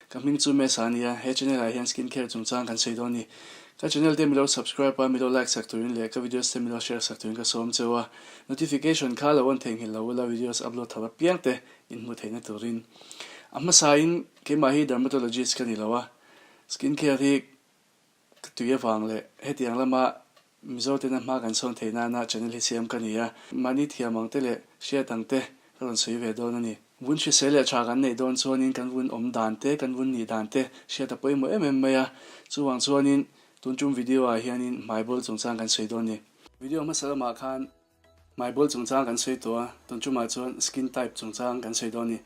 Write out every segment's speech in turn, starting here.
Ka hming chu Mesa a nia, he channel ah hian skin care chungchang kan sawi dawn a ni. Ka channel te milo subscribe a, milo like sak turin leh ka videos te milo share sak turin ka sawm cheu a. Notification kha lo on theihnghilh lo ula videos upload thar apiang te in hmuh theihna turin. A hmasa in keimah hi dermatologist ka ni lo a, skin care hi Ka tui avang leh hetiang lama Mizo tena hma kan sawn theih nana channel hi siam ka ni a, mahni thiam ang te leh hriat ang te ka rawn sawi ve dawn a ni. Vun hrisel leh tha kan neih dawn chuanin kan vun awm dan te, kan vun nih dan te hriat a pawimawh em em mai a, chuvang chuanin tun tum video ah hianin hmaibawl chungchang kan sawi dawn a ni. Video hmasa lamah khan Hmaibawl chungchang kan sawi tawh a, tun tumah chuan skin type chungchang kan sawi dawn a ni.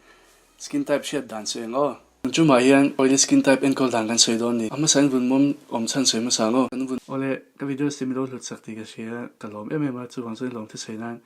Skin type hriat dan chu eng aw? Tun tumah hian oily skin type enkawl dan kan sawi dawn a ni. A hmasa in vun mawm awm chhan sawi hmasa ang aw. Kan vun. Awle, ka videos te milo hlut sak tih ka hria, ka lawm em em a, chuvang chuan lawm thusawi nan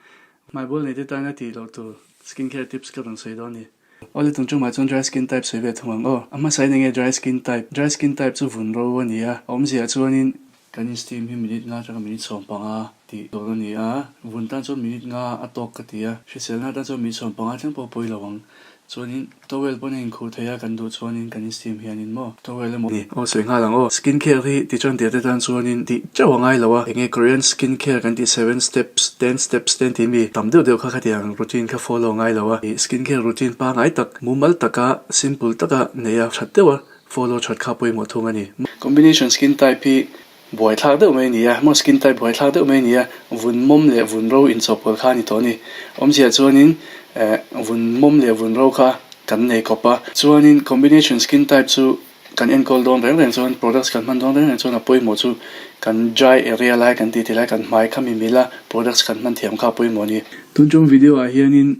hmaibawl nei te tana tih loh tur skin care tips ka rawn sawi dawn a ni. Awle, tun tumah chuan dry skin type sawi ve thung ang aw. A hmasa in enge dry skin type? Dry skin type chu vun ro a ni a, a awmzia chuanin Kan in steam hi minute nga atanga minute 15 tih tur a ni a, vun tan chuan minute nga a tawk ka ti a, hriselna atan chuan minute 15 thleng pawh a pawi lo ang. Chuanin towel pawn a inkhur thei a, kan duh chuanin kan in steam hianin maw towel emaw ni aw sawi nghal ang aw. Skin care hi ti chuan tir te tan chuanin tih teuh a ngai lo a, enge Korean skin care kan tih seven steps, ten steps te an tih mi tam deuh deuh kha khatiang routine kha follow a ngai lo a, ih skin care routine pangngai tak mumal taka simple taka nei a that deuh a. Follow that kha pawimawh thung a ni. Combination skin type hi buaithlak deuh mai a ni a, maw skin type buaithlak deuh mai a ni a, vun mawm leh vun ro inchawhpawlh kha a ni tawh a ni. Awmzia chuanin eh vun mawm leh vun ro kha kan nei kawp a, chuanin combination skin type chu kan enkawl dawn reng reng chuan products kan hman dawn reng reng chuan a pawimawh chu kan dry area lai kan tih tih lai kan hmai kha mi mila products kan hman thiam kha a pawimawh a ni. Tun chung video ah hianin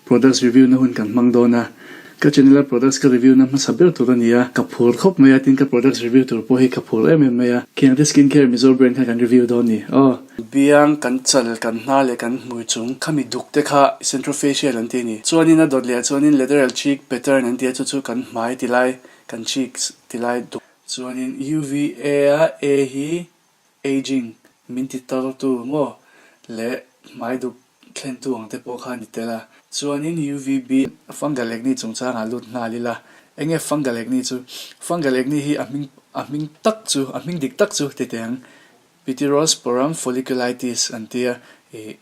Products review na hun kan hmang dawn a, ka channel a products ka review na hmasa ber tur a ni a, ka phur khawp mai a, tin ka products review tur pawh hi ka phur em em mai a, Khiangte skin care Mizo brand kha kan review dawn ni aw. Biang kan chal kan hna leh kan hmui chung khami duk te kha centrofacial an ti a ni. Chuanin a dawt leh ah chuanin lateral cheek pattern an ti a chu chu kan hmai ti lai kan cheeks ti lai duk. Chuanin UVA a A hi Aging, min ti tar tu maw leh hmai duk thlentu ang te pawh kha a ni tel a. Chuanin UVB fungal acne chungchangah lut nghal ila. Enge fungal acne chu? Fungal acne hi a hming a hming tak chu a hming dik tak chu ti teh ang. Pityrosporum folliculitis an tia ih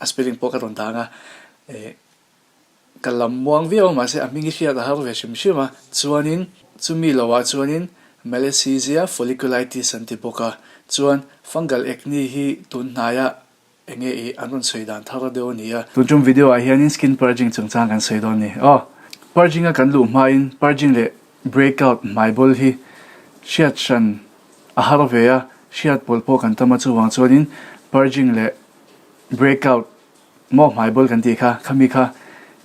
a spelling pawh ka rawn dang a ih Ka lam muang viau a mahse a hming hi hriat a har ve hrim hrim a, chuanin chumi loah chuanin Malassezia folliculitis an ti bawk a, chuan fungal acne hi tun hnaia enge i an rawn sawi dan thar deuh a ni a. Tun tum video ah hianin skin purging chungchang kan sawi dawn a ni. Aw, purging a kan luh hmain purging leh breakout hmaibawl hi hriat hran a har ve a, hriat pawlh pawh kan tam a chuvang chuanin purging leh breakout Maw hmaibawl kan tih kha, khami kha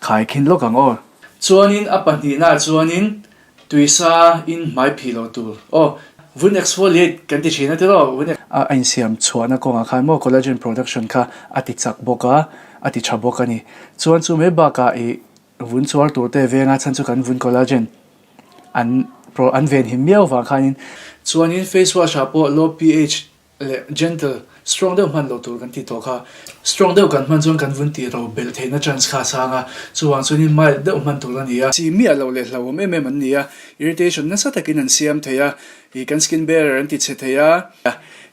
khai khin lawk ang aw. Chuanin a pahnihnaah chuanin tuisa in hmai phih loh tur aw. Vun exfoliate kan ti thin a tiraw? Vun. A insiam chhuahna kawngah khan maw collagen production kha a ti chak bawk a, a ti tha bawk a ni. Chuan chu mai bakah ih vun chuar tur te venga chhan chu kan vun collagen an pro an venhim miau vang khanin. Chuanin face wash ah pawh low pH leh gentle, strong deuh hman loh tur kan tih tawh kha. Strong deuh kan hman chuan kan vun tih ro belh theihna chance kha a sang a, chuvang chuanin mild deuh hman tur a ni a. Chi miah loh leh hlauhawm em em an ni a, irritation nasa takin an siam thei a, ih kan skin barrier an ti chhe thei a.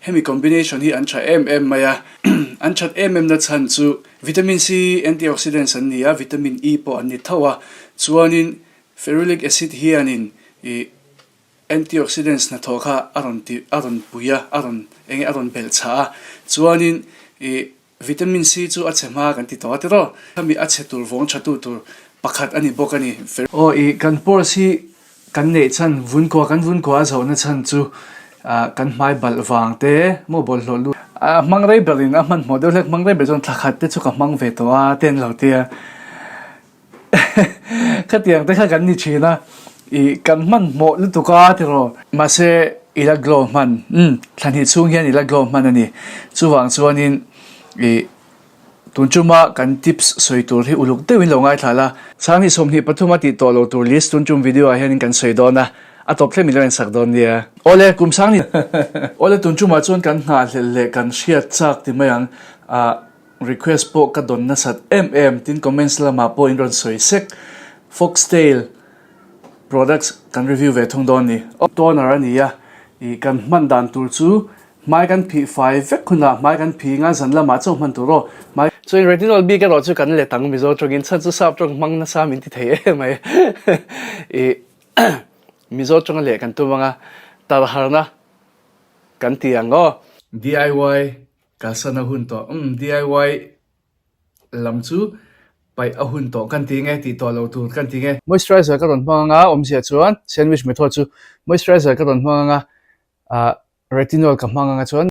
Hemi combination hi an tha em em mai a, an that em em na chhan chu vitamin C antioxidants an ni a, vitamin E pawh an ni tho a, chuanin ferulic acid hianin ih Antioxidants hnathawh kha a rawn ti a rawn pui a, a rawn eng nge a rawn belh chhah a, chuanin ih vitamin C chu a chhe hma kan ti tawh a tiraw? Khami a chhe tur vawng tha tu tur pakhat a ni bawk a ni. Aw ih kan pores hi kan neih chhan vun kua kan vun kua a zohna chhan chu ah kan hmai balh vang te maw bawlhhlawh lut a hmang rei berin a hmanhmawh deuh hlek hmang rei ber chuan thla khat te chu ka hmang ve tawh a te an lo tia. Khatiang te kha kan ni thin a, ih kan hmanhmawh lutuk a tiraw. Mahse i la glow hman, umm thla hnih chhung hian i la glow hman a ni. Chuvang chuanin ih tun chuma kan tips sawi tur hi uluk deuhin lo ngaithla la. Sanghnih 23 a tih tawh lo tur list tun chum video ah hianin kan sawi dawn a, a tawp thlem i lo ensak dawn nia. Awle kum sanghnih Awle tun chumah chuan kan nghahhlelh leh kan hriat chak ti mai ang ah. Request pawh ka dawn nasat em em, tin comments lamah pawh in rawn sawi sek. Foxtail. Products kan review ve thung dawn ni. Toner a ni a, ih kan hman dan tur chu hmai kan phih fai vek hunah hmai kan phih nga zan lamah chauh hman tur aw. Hmai. Chuan retinol bik erawh chu kan let ang Mizo tawngin chhan chu sap tawng hmang nasa min ti thei em mai. Ih Mizo tawnga leh kan tum anga tarharna kan ti ang aw. DIY kalsan a hun tawh. Umm DIY lam chu paih a hun tawh kan ti nge tih tawh lo tur kan ti nge. Moisturizer ka rawn hmang anga awmzia chuan sandwich method chu moisturizer ka rawn hmang anga ah retinol ka hmang anga chuan.